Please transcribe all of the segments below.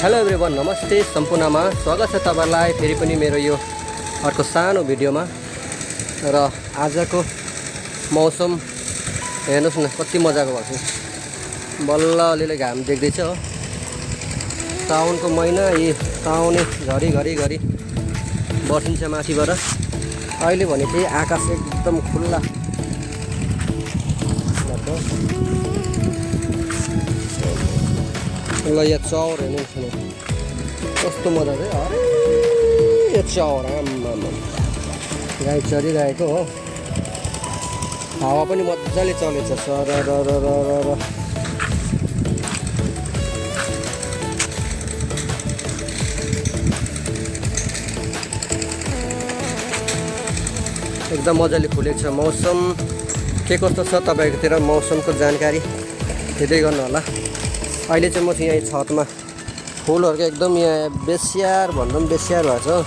Hello everyone, नमस्ते सम्पूर्णमा स्वागत छ तपाईहरुलाई फेरि पनि मेरो यो अर्को सानो भिडियोमा। र आजको मौसम हेर्नुस् न कति मजाको भएको छ। बल्ल अलिअलि घाम देख्दैछ हो। साउनको महिना, यी साउने घरि घरि बर्सिन्छ माथिबाट। अहिले भने चाहिँ आकाश एकदम खुल्ला ल यहाँ चौर हेर्नुहोस् न कस्तो मजा छ। अरे यो चौर आम्मामा गाई चरिरहेको हो। हावा पनि मजाले चलेछ सर र एकदम मजाले फुलेको छ। मौसम के कस्तो छ तपाईहरुतिर मौसमको जानकारी दिँदै गर्नु होला। अहिले चाहिँ म चाहिँ यहाँ छतमा फुलहरुको एकदम यहाँ बेस्याहार भन्दा पनि बेस्याहार भएको छ।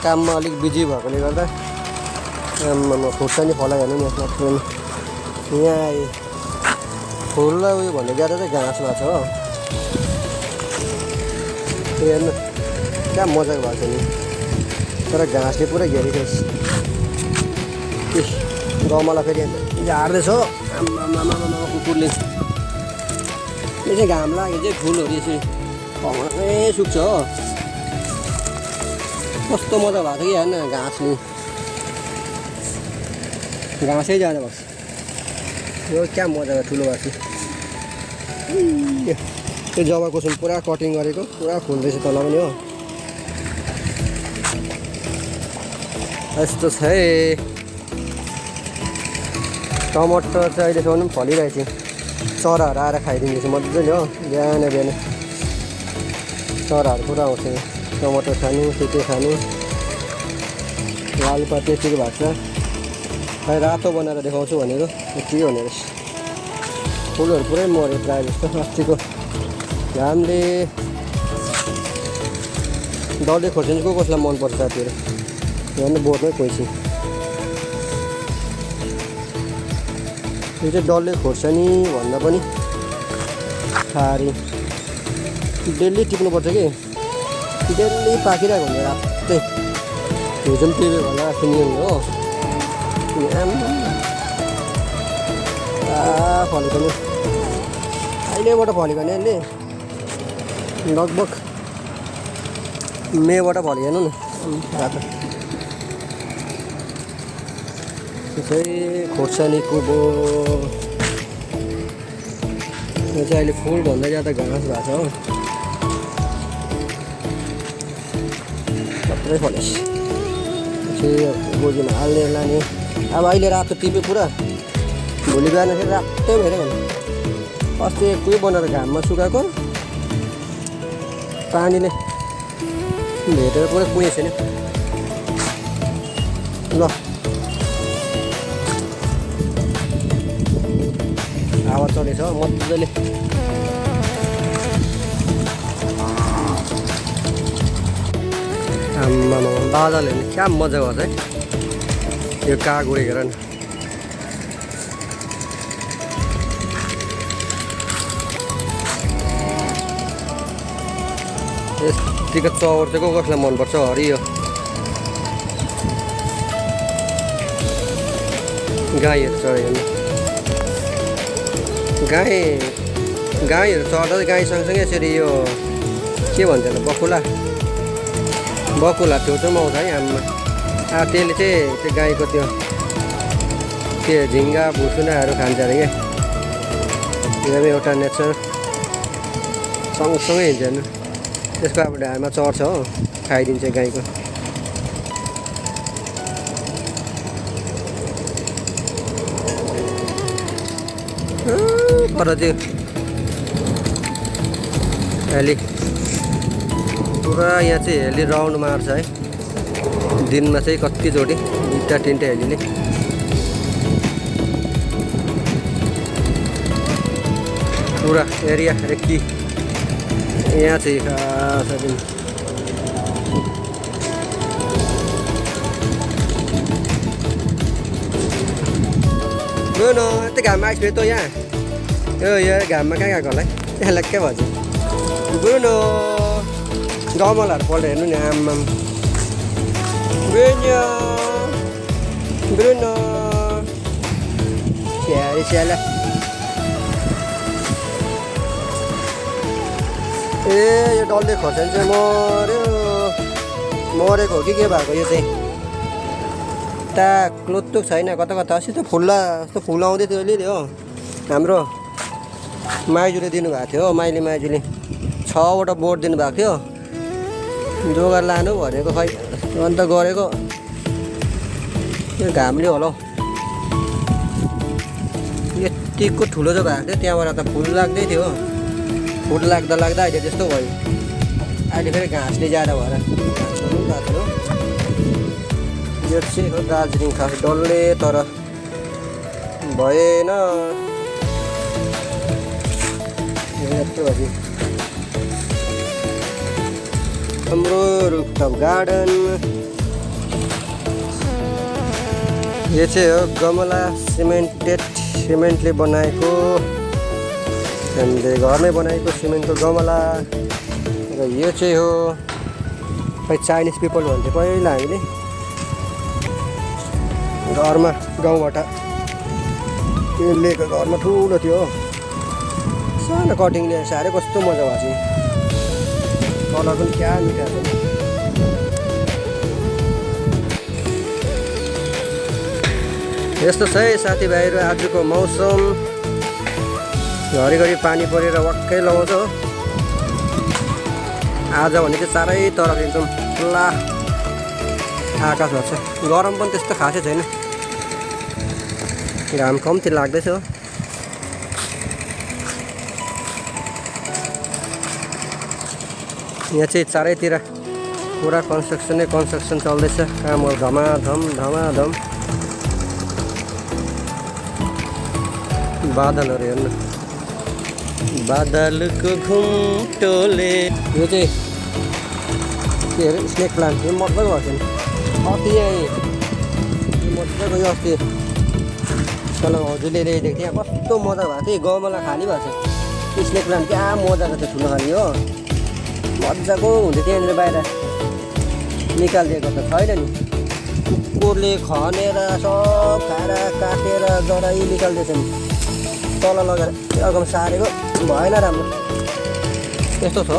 काममा अलिक बिजी भएकोले गर्दा म खुर्सानी फलायो भने यहाँ फुललाई उयो भन्ने ज्यादा चाहिँ घाँस भएको छ हो। हेर्नु क्या मजाको भएको छ नि, तर घाँसले पुरा घेरेको छ। गमला फेरि झार्दैछ हो। आम्मामा कुकुरले यो चाहिँ घाम लाग्यो चाहिँ फुलहरू यसरी भङ्गै सुक्छ हो। कस्तो मजा भएको छ कि हेर्न, घाँसै जाँदा बस यो क्या मजा भयो। ठुलो भएको छ यो जवाकुसुम पुरा कटिङ गरेको, पुरा फुल्दैछ तल पनि हो। यस्तो छ है। टमाटर चाहिँ अहिलेसम्म पनि फलिरहेछ। चराहरू आएर खाइदिँदैछ मजाले हो। बिहान चराहरू पुरा आउँछ। टमाटर खानु, के खानु, लालुपात यतिको भएको छ। खै रातो बनाएर देखाउँछु भनेको के हुने रहेछ। फुलहरू पुरै मऱ्यो प्रायः जस्तो। अस्तिको घामले डल्ले खोर्सानी कसलाई मनपर्छ साथीहरू हेर्नु, बोर्डमै पैसा। यो चाहिँ डल्ले खोर्सानी भन्दा पनि खारी डेली टिप्नुपर्छ कि डेली पाकिरहेको हुन्छ रातै। हिजो पनि टिप्यो होला सुनियो हो। फलेको नि अहिलेबाट फलेको नि यसले लगभग मेबाट फल्यो हेर्नु न। रातो त्यसै खोर्सानीको बो यो चाहिँ अहिले फुलभन्दा ज्यादा घाँस भएको छ हो। सबै फलेस गोजीमा हाल्ने लाने। अब अहिले रातो टिप्यो पुरा, भोलि बिहान फेरि रातै भएर भने अस्ति कुनै बनाएर घाममा सुकाएको पानीले भेटेर पुरा कुहेको छैन ल। हावा चलेछ मजाले। आम्मामा बादल हेर्ने क्या मजा गर्छ है। यो काग उडेको हेर न। यतिको चौर चाहिँ कसलाई मनपर्छ हरियो। गाईहरू चढ्यो हेर्नु। गाईहरू चढ्दा चाहिँ गाई सँगसँगै यसरी यो के भन्छ होला बकुला छेउछाउमा आउँछ है आममा। त्यसले चाहिँ त्यो गाईको त्यो झिङ्गा भुसुनाहरू खान्छ अरे क्या। यो एउटा नेचर सँगसँगै हिँड्छ हेर्नु। त्यसको अब ढाडमा चढ्छ हो, खाइदिन्छ गाईको। पर त्यो हेली पुरा यहाँ चाहिँ हेली राउन्ड मार्छ है दिनमा चाहिँ कतिचोटि। 2-3 हेलीले पुरा एरिया रेकी यहाँ चाहिँ खास Bruno, tất cả mai tôi nha. Ơi, gà mà cái gà còn lấy. Cái là cái gì? Bruno. गमलाहरू पल्ट हेर्नु नि आम्माम ब्रुनो ब्रुनो स्याहारी स्याला ए यो डल्ले खोर्सानी चाहिँ मरेको हो कि के भएको यो चाहिँ क्लोत्तुक छैन कता कता अस्ति त जस्तो फुल आउँदै थियो अलिअलि हो हाम्रो माइजूले दिनुभएको थियो माइली माइजूले 6वटा बोट दिनुभएको थियो जोगार लानु भनेको खै अन्त गरेको यो घामले होला हौ यतिको ठुलो चाहिँ भएको थियो त्यहाँबाट त फुल लाग्दै थियो फुल लाग्दा लाग्दा अहिले त्यस्तो भयो अहिले फेरि घाँसले ज्यादा भएर घाँस गएको थियो यो चाहिँ हो दार्जिलिङ खास डल्ले तर भएन यत्रो हजुर हाम्रो रुफटप गार्डन यो चाहिँ हो गमला सिमेन्टले बनाएको हामीले घरमै बनाएको सिमेन्टको गमला र यो चाहिँ हो खै चाइनिज पिपल भन्थ्यो पहिला हामीले घरमा गाउँबाट लिएको घरमा ठुलो थियो हो सानो कटिङले साह्रै कस्तो मजा भएको छ कलर पनि क्या मिठा छ यस्तो छ है साथीभाइहरू आजको मौसम घरिघरि पानी परेर वाक्कै लगाउँछ हो आज भने चाहिँ चारैतर्फ एकदम खुल्ला आकाश भएको छ गरम पनि त्यस्तो खासै छैन घाम कम्ती लाग्दैछ हो यहाँ चाहिँ चारैतिर पुरा कन्स्ट्रक्सन चल्दैछ कामहरू धमाधम बादलहरू हेर्नु बादलको घुम्टोले यो चाहिँ के अरे स्नेक प्लान्ट यो मजाको भएको छ नि अस्ति यहाँ मजाको यो अस्ति तल हजुरले ल्याइदिएको थियो यहाँ कस्तो मजा भएको थियो गमला खाली भएको छ स्नेक प्लान्ट क्या मजाको थियो ठुलो खाली हो मजाको हुन्थ्यो त्यहाँनिर बाहिर निकालिदिएको त छैन नि कुकुरले खनेर सब खाएर काटेर जराई निकालिदिएछ नि तल लगेर अर्कोमा सारेको भएन राम्रो यस्तो छ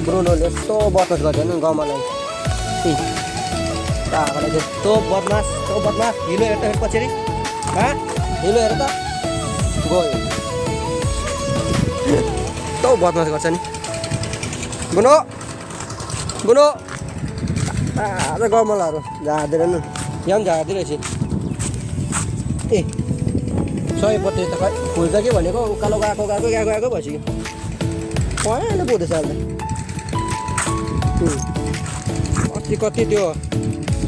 ब्रुनोले यस्तो बदमास गर्छ नि गमलाई पागलले त्यस्तो बदमास हिलो हेर त फेरि पछाडि हिलो हेर त गयो यस्तो बदमास गर्छ नि बुनो आज गमलाहरू झार्दैन नि यहाँ पनि झारिदिरहेछ ए सयपत्री त खै फुल्छ कि भनेको उकालो गएको भइसक्यो पहिला बोल्दैछ अहिले कति त्यो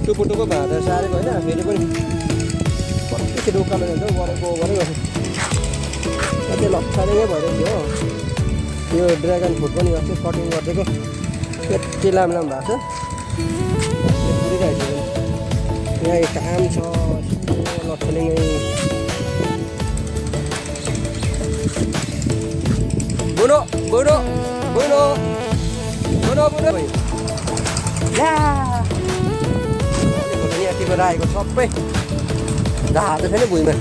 टुपो भाँदा सारेको होइन फेरि पनि कतिखेर उकालो जान्छ गरेको कति लक्षाले भइरहेको थियो हो यो ड्रागन फ्रुट पनि अस्ति कटिङ गरिदिएको यति लामो भएको छ पुरिरहेको छ यहाँ काम छ लथलिङै बुनो यतिबाट आएको सबै झार्दैछ नि भुइँमा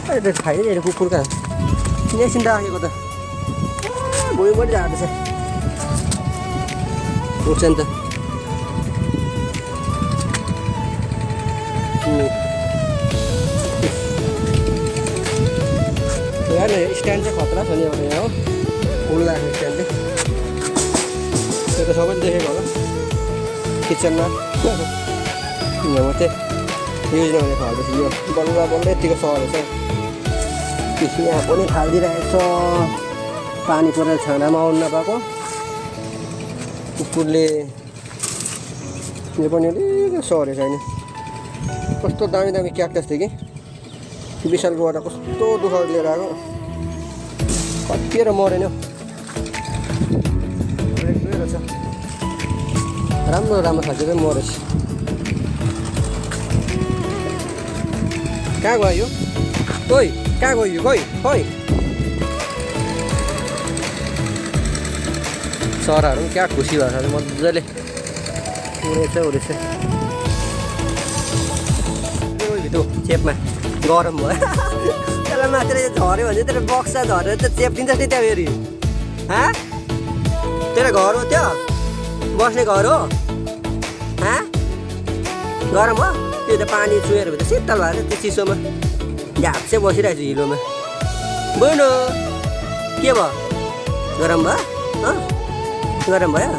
अहिले त खाइदिएर कुकुरका एकछिन राखेको त भुइँबाट झार्दैछ उठ्छ नि त स्ट्यान्ड चाहिँ खतरा छ नि एउटा यहाँ हो फुल राख्ने स्ट्यान्ड चाहिँ त्यो त सबैले देखेको होला किचनमा यहाँ मात्रै युज नहुने खालको यो बल्ल यतिको सरेछ यहाँ पनि फालिदिइरहेको छ पानी परेर छानामा आउनु नपाएको कुकुरले यो पनि अलिक सरेछ होइन कस्तो दामी क्याक्टस थियो कि विशालकोबाट कस्तो दुःख लिएर आएको कतिएर मरेन रहेछ राम्रो खालको चाहिँ मरेछ कहाँ गयो खोइ कहाँ गयो खोइ चराहरू पनि क्या खुसी भएको छ मजाले उडेछ भित्र चेपमा गरम भयो त्यसलाई मात्र झऱ्यो भने तेरो बक्सा झरेर त चेप दिन्छ नि त्यहाँ फेरि तेरो घर हो त्यो बस्ने घर हो गरम हो त्यो त पानी चुहेर भित्र शीतल भएर त्यो चिसोमा झ्याप्से बसिरहेको छु हिलोमा बुझ्नु के भयो गरम भयो गरम भयो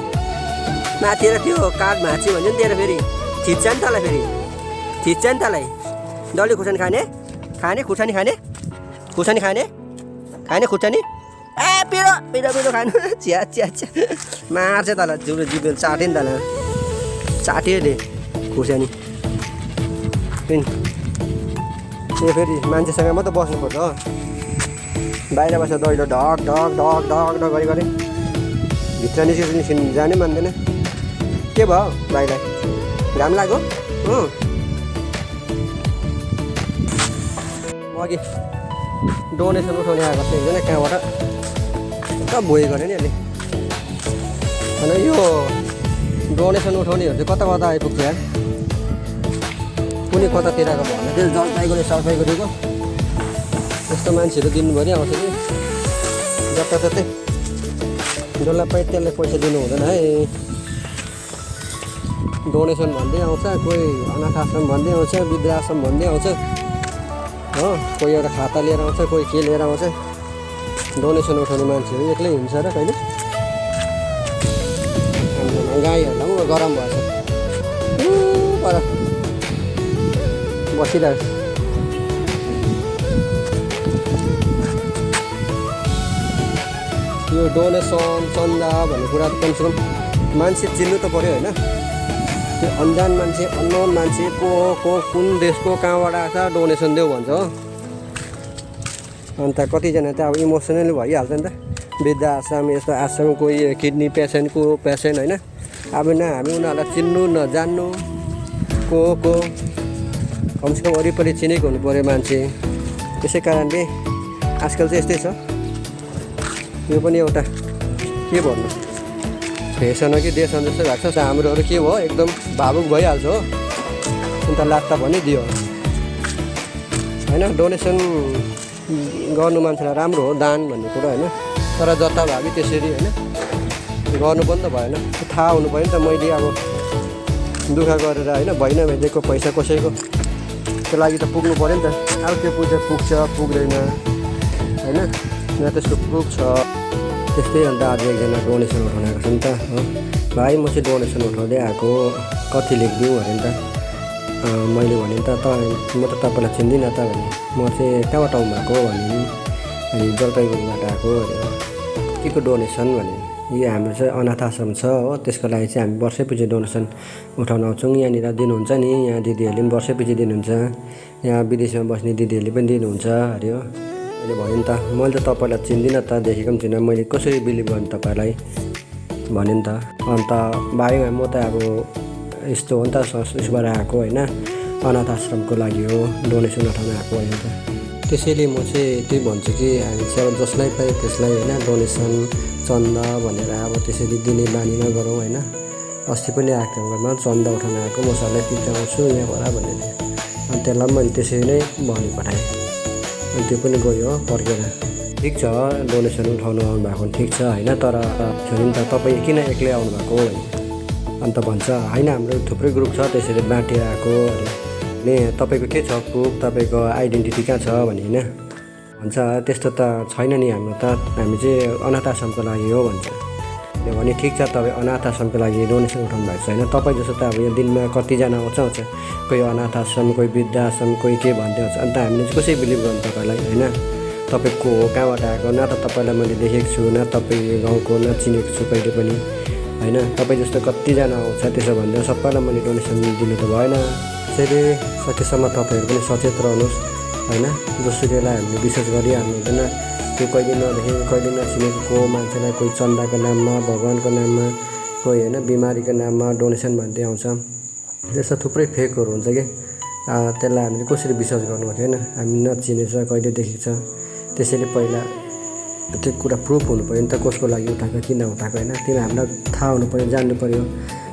माथि र त्यो काठ भाँच्यो भने नि तेरो फेरि थिच्छ नि तँलाई थिच्छ नि तँलाई डल्ले खुर्सानी खाने खुर्सानी खाने खुर्सानी ए पिरो खानु चिया मार्छ तँलाई जिब्रो जिब्रो चाट्यो नि तँलाई चाट्यो ले खुर्सानी त्यो फेरि मान्छेसँग मात्रै बस्नुपर्छ हो बाहिर बस्दा दैलो ढक गरी भित्र निस्किनु जानै मान्दैन के भयो भाइलाई घाम लाग्यो अघि डोनेसन उठाउने आएको थियो एकजना कहाँबाट कहाँ भोइ गऱ्यो नि अहिले अनि यो डोनेसन उठाउनेहरू चाहिँ कता आइपुग्छ यार कुनै कतातिरको भन्दा त्यो जलपाइगुडीको यस्तो मान्छेहरू दिनभरि आउँछ कि जताततै जसलाई पाइ त्यसलाई पैसा दिनु हुँदैन है डोनेसन भन्दै आउँछ कोही अनाथ आश्रम भन्दै आउँछ वृद्धाश्रम भन्दै आउँछ हो कोही एउटा खाता लिएर आउँछ कोही के लिएर आउँछ डोनेसन उठाउने मान्छेहरू एक्लै हिँड्छ र कहिले गाईहरूलाई पनि गरम भएछ पर बसिरहेको यो डोनेसन चन्दा भन्ने कुरा त कमसेकम मान्छे चिन्नु त पऱ्यो होइन त्यो अन्जान मान्छे अननोन मान्छे को कुन देशको कहाँबाट आएको छ डोनेसन देऊ भन्छ हो अन्त कतिजना त अब इमोसनली भइहाल्छ नि त वृद्ध आश्रम यस्तो आश्रम कोही किडनी पेसेन्टको पेसेन्ट होइन अब न हामी उनीहरूलाई चिन्नु नजान्नु को कमसेकम वरिपरि चिनेको हुनु पऱ्यो मान्छे त्यसै कारणले आजकल चाहिँ यस्तै छ यो पनि एउटा के भन्नु फेसन हो कि देशन जस्तो भएको छ हाम्रोहरू के हो एकदम भावुक भइहाल्छ हो अन्त लाग्दा पनि दियो होइन डोनेसन गर्नु मान्छेलाई राम्रो हो दान भन्ने कुरा होइन तर जताभावी त्यसरी होइन गर्नु पनि त भएन थाहा हुनु पऱ्यो नि त मैले अब दुःख गरेर होइन भइ नभइदिएको पैसा कसैको त्यो लागि त पुग्नु पऱ्यो नि त अब त्यो पुग्छ पुग्दैन होइन यहाँ त्यसको प्रुफ छ त्यस्तै अन्त आज एकजना डोनेसन उठाउन आएको छ नि त हो भाइ म चाहिँ डोनेसन उठाउँदै आएको कति लेखिदिउँ भने नि त मैले भने त म त तपाईँलाई चिन्दिनँ त भने म चाहिँ कहाँबाट आउनु भएको भने अनि जलपाइगुडीबाट आएको अरे के को डोनेसन भने यो हाम्रो चाहिँ अनाथ आश्रम छ हो त्यसको लागि चाहिँ हामी वर्षैपछि डोनेसन उठाउन आउँछौँ यहाँनिर दिनुहुन्छ नि यहाँ दिदीहरूले पनि वर्षैपछि दिनुहुन्छ यहाँ विदेशमा बस्ने दिदीहरूले पनि दिनुहुन्छ अरे हो मैले भने नि त मैले त तपाईँलाई चिन्दिनँ त देखेको पनि थिइनँ मैले कसरी बिलिभ गर्ने तपाईँलाई भने नि त अन्त भाइ म त अब यस्तो हो नि त उसबाट आएको होइन अनाथ आश्रमको लागि हो डोनेसन उठाउन आएको होइन त त्यसैले म चाहिँ त्यही भन्छु कि हामी चाहिँ अब जसलाई पायो त्यसलाई होइन डोनेसन चन्दा भनेर अब त्यसरी दिने बानी नगरौँ होइन अस्ति पनि आएको घरमा चन्दा उठाउन आएको म सबलाई पिचाउँछु यहाँबाट भनेर अनि त्यसलाई मैले त्यसरी नै भनि पठाएँ अनि त्यो पनि गयो फर्केर ठिक छ डोनेसन उठाउनु आउनु भएको ठिक छ होइन तर छोरी त तपाईँ किन एक्लै आउनु भएको होइन अन्त भन्छ होइन हाम्रो थुप्रै ग्रुप छ त्यसरी बाँटेर आएको अरे नि तपाईँको के छ प्रुफ तपाईँको आइडेन्टिटी कहाँ छ भने होइन भन्छ त्यस्तो त छैन नि हाम्रो त हामी चाहिँ अनाथ आश्रमको लागि हो भन्छ भने ठिक छ तपाईँ अनाथ आश्रमको लागि डोनेसन उठाउनु भएको छैन तपाईँ जस्तो त अब यो दिनमा कतिजना आउँछ कोही अनाथ आश्रम कोही वृद्ध आश्रम कोही के भन्दै आउँछ अन्त हामीले चाहिँ कसरी बिलिभ गर्नु तपाईँलाई होइन तपाईँ को हो कहाँबाट आएको न त तपाईँलाई मैले देखेको छु न तपाईँ गाउँको न चिनेको छु कहिले पनि होइन तपाईँ जस्तो कतिजना आउँछ त्यसो भन्दा सबैलाई मैले डोनेसन दिनु त भएन त्यसैले सकेसम्म तपाईँहरू पनि सचेत रहनुहोस् होइन जसुकैलाई हामीले विश्वास गरिहाल्नु हुँदैन त्यो कहिले नदेखेको कहिले नचिनेको मान्छेलाई कोही चन्दाको नाममा भगवान्को नाममा कोही होइन बिमारीको नाममा डोनेसन भन्दै आउँछ त्यस्तो थुप्रै फेकहरू हुन्छ कि त्यसलाई हामीले कसरी विश्वास गर्नु पर्यो होइन हामी नचिनेछ कहिले देखेको छ त्यसैले पहिला त्यो कुरा प्रुफ हुनु पऱ्यो नि त कसको लागि उठाएको किन उठाएको होइन त्यो हामीलाई थाहा हुनु पऱ्यो जान्नु पऱ्यो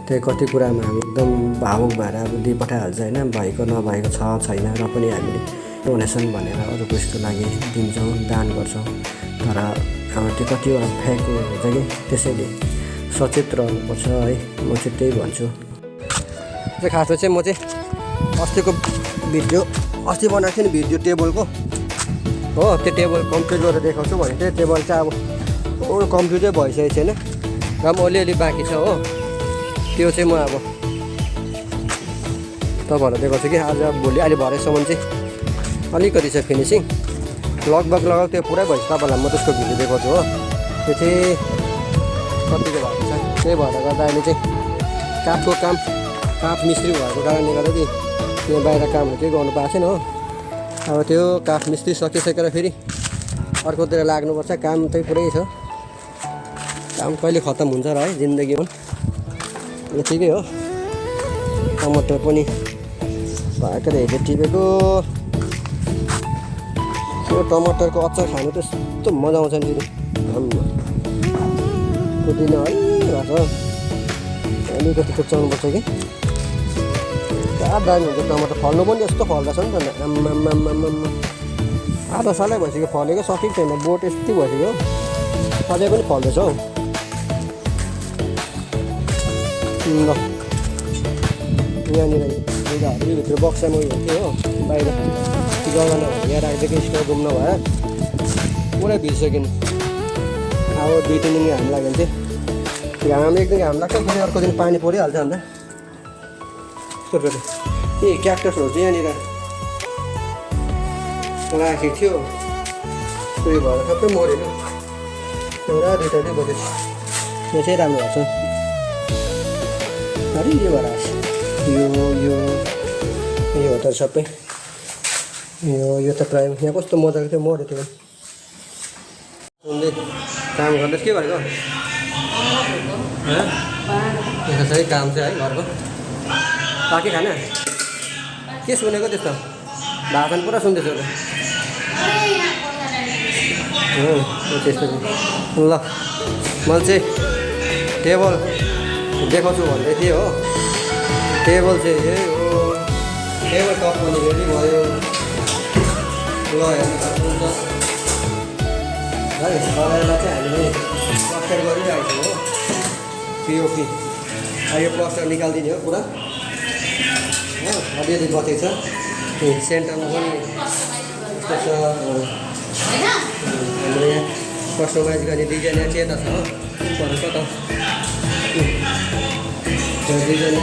त्यही कति कुरामा हामी एकदम भावुक भएर अब दिइ पठाइहाल्छ होइन भएको नभएको छैन र पनि हामीले डोनेसन भनेर अरू कसको लागि दिन्छौँ दान गर्छौँ तर अब त्यो कतिवटा फेक हुन्छ कि त्यसैले सचेत रहनुपर्छ है म चाहिँ त्यही भन्छु खासमा चाहिँ म चाहिँ अस्तिको भिडियो अस्ति बनाएको थिएँ नि भिडियो टेबलको हो त्यो टेबल कम्प्लिट गरेर देखाउँछु भने चाहिँ टेबल चाहिँ अब कम्प्लिटै भइसकेको छैन र पनि अलिअलि बाँकी छ हो त्यो चाहिँ म अब तपाईँहरूलाई देखाउँछु कि आज भोलि अहिले भरेसम्म चाहिँ अलिकति छ फिनिसिङ लगभग त्यो पुरै भएपछि तपाईँहरूलाई म त्यसको भिडियो देखाउँछु हो त्यो चाहिँ कतिको भएको छ त्यही भएर गर्दा अहिले चाहिँ काठको काम काठ मिस्त्री भएको कारणले गर्दा चाहिँ त्यो बाहिर कामहरू केही गर्नु पाएको छैन हो अब त्यो काठ मिस्त्री सकिसकेर फेरि अर्कोतिर लाग्नुपर्छ काम चाहिँ पुरै छ काम कहिले खत्तम हुन्छ र है जिन्दगीमा यतिकै हो टमाटर पनि भएकोले हेरेर टिपेको त्यो टमाटरको अचार खानु त्यस्तो मजा आउँछ नि फेरि पुदिना है भएको अलिकति कुचाउनुपर्छ कि क्या दामी हुन्छ टमाटर फल्नु पनि यस्तो फल्दैछ नि त आधा सालै भइसक्यो फलेको सकेको छैन बोट यति भइसक्यो अझै पनि फल्दैछ हौ ल यहाँनिर लुगाहरू भित्र बक्सामा उयो थियो हो बाहिर जग्गामा यहाँ राखिदिएको स्टोर रुम नभएर पुरै भिजिसक्यो अब 2-3 दिन घाम लाग्यो भने चाहिँ घाम एक दिन घाम लाग्छ फेरि अर्को दिन पानी परिहाल्छ अन्त ए क्याक्टसहरू चाहिँ यहाँनिर राखेको थियो त्यही भएर सबै मरेन एउटा दुइटा चाहिँ बजेछ यो चाहिँ राम्रो भएको छ अरे यो भएर यो त सबै यो त प्रायः यहाँ कस्तो मजाको थियो मऱ्यो त्यो काम गर्दैछ के भनेको सही काम चाहिँ है घरको पाके खाना के सुनेको त्यस्तो भाषण पुरा सुन्दैछु त्यस्तो ल मैले चाहिँ टेबल देखाउँछु भन्दै थिएँ हो टेबल चाहिँ यही हो टेबल टप पनि रेडी भयो ल हेर्नु सक्नुहुन्छ है कलरलाई चाहिँ हामीले प्लास्टर गरिरहेको छौँ हो पिओपी यो प्लास्टर निकालिदिने हो पुरा हो अलिअलि बचेको छ सेन्टरमा पनि यस्तो छ हाम्रो यहाँ कस्टमाइज गर्ने डिजाइन यहाँ चेता छ हो कता डिजाइन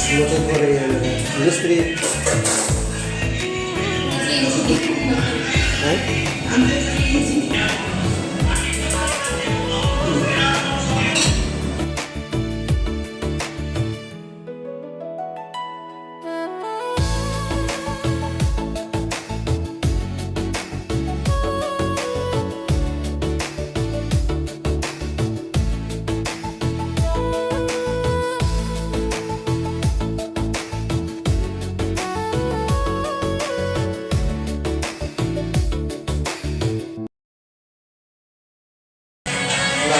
म चाहिँ मिस्त्री है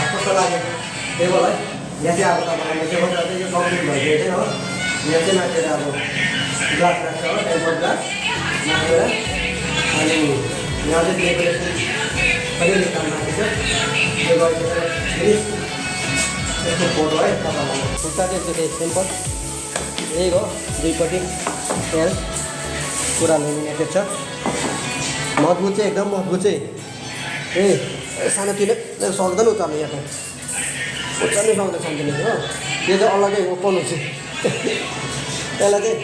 कस्तो लाग्यो टेबल है यहाँ चाहिँ अब तपाईँको टेबल चाहिँ यो कम्प्लिट भइसकेको चाहिँ हो यहाँ चाहिँ माथि अब ग्लास राख्छ हो टेबल ग्लास माथि अनि यहाँ चाहिँ डेकोरेसन अलिअलि काम बाँकी छ त्यो गरिसकेर फिनिस यसको फोटो है तपाईँलाई खुट्टा चाहिँ यस्तो चाहिँ सिम्पल यही हो दुईपट्टि एल पुरा लेमिनेटेड छ मजबुत चाहिँ एकदम मजबुत चाहिँ ए सानोतिनो सक्दैन उचाल्नु यहाँ त उचाल्नै सक्दैन सानोतिनो हो यो चाहिँ अलग्गै ओपन हुन्छ यसलाई चाहिँ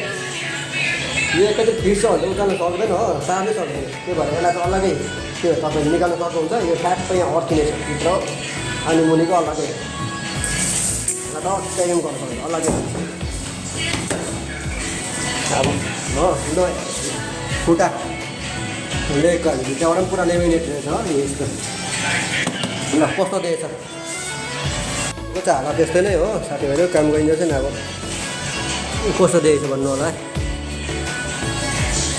यो एकैचोटि फिक्स छ भने उचाल्नु सक्दैन हो सार्नै सक्दैन त्यो भएर यसलाई चाहिँ अलग्गै त्यो तपाईँले निकाल्नु सक्नुहुन्छ यो ठ्याक्कै यहाँ अड्किने छ भित्र अनि मुनिको अलग्गै टक्कै गर्नु सक्दैन अलग्गै अब हो ल खुट्टा लेगहरू भित्रबाट पनि पुरा लेमिनेट रहेछ हो यस्तो ल कस्तो दिएछ यो चाहिँ हालत त्यस्तै नै हो साथीभाइहरू काम गरिन्छ नि अब कस्तो दिएछ भन्नु होला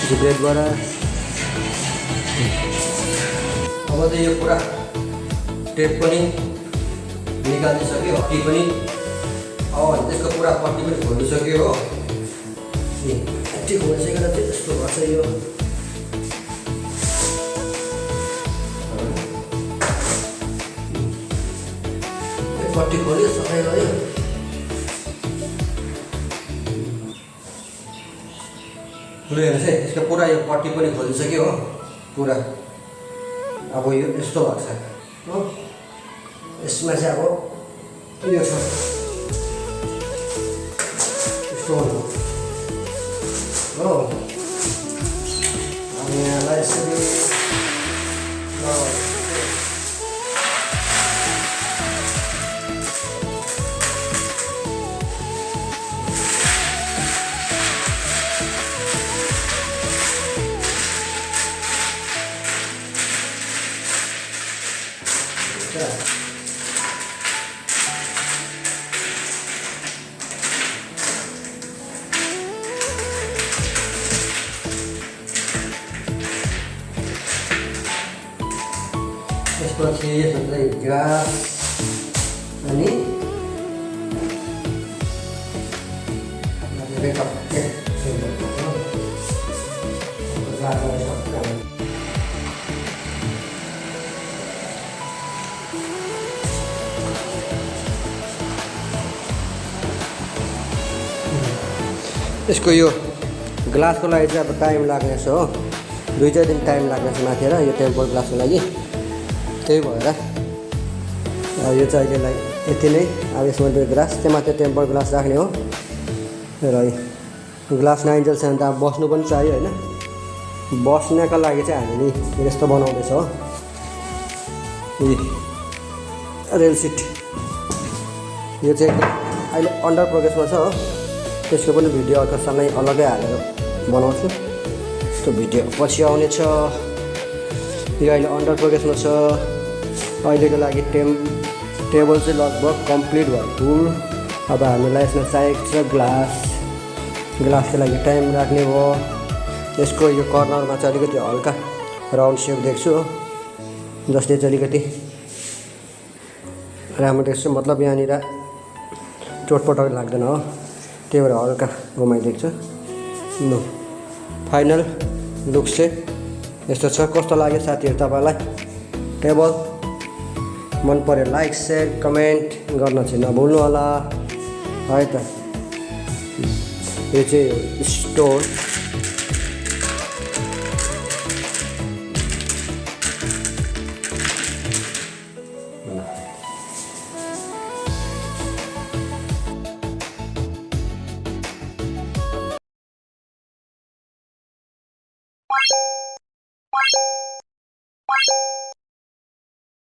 ब्रेडबाट अब चाहिँ यो पुरा टेप पनि निकालिसक्यो, हट्टी पनि अनि त्यसको पुरा पट्टी पनि खोलिसक्यो हो। पट्टी खोलिसकेर चाहिँ यस्तो गर्छ यो। पट्टी खोल्यो, सफाइ गर्यो। लु हेर्नुहोस् है, यसको पुरा यो पट्टी पनि खोलिसक्यो हो पुरा। अब यो यस्तो भएको छ हो। यसमा चाहिँ अब यो छ स्टोन हो। अब यहाँलाई यसरी त्यसपछि यसलाई ग्लास अनि यसको यो ग्लासको लागि चाहिँ अब टाइम लाग्नेछ हो। 2-4 दिन टाइम लाग्नेछ माथि र यो टेम्पर ग्लासको लागि। त्यही भएर यो चाहिँ अहिलेलाई यति नै। अब यसमा त्यो ग्लास त्यो माथि टेम्पर ग्लास राख्ने हो र ग्लास नआइन्जेलसम्म त अब बस्नु पनि चाहियो होइन। बस्नका लागि चाहिँ हामीले यस्तो बनाउँदैछ हो। रेल सिट यो चाहिँ अहिले अन्डर प्रोग्रेसमा छ हो। त्यसको पनि भिडियो अर्कोसँगै अलग्गै हालेर बनाउँछु। त्यो भिडियो पछि आउनेछ। यो अहिले अन्डर प्रोग्रेसमा छ। अहिलेको लागि टेबल चाहिँ लगभग कम्प्लिट भयो फुल। अब हामीलाई यसमा चाहिएको छ ग्लासको लागि टाइम राख्ने भयो। यसको यो कर्नरमा चाहिँ अलिकति हल्का राउन्ड सेप देख्छु हो, जसले चाहिँ अलिकति राम्रो देख्छु। मतलब यहाँनिर चोटपटक लाग्दैन हो, त्यही भएर हल्का घुमाइदिएको छु। लु फाइनल लुक चाहिँ यस्तो छ। कस्तो लाग्यो साथीहरू तपाईँलाई टेबल? मन पर्यो लाइक सेयर कमेन्ट गर्न चाहिँ नभुल्नु होला है त। यो चाहिँ स्टोन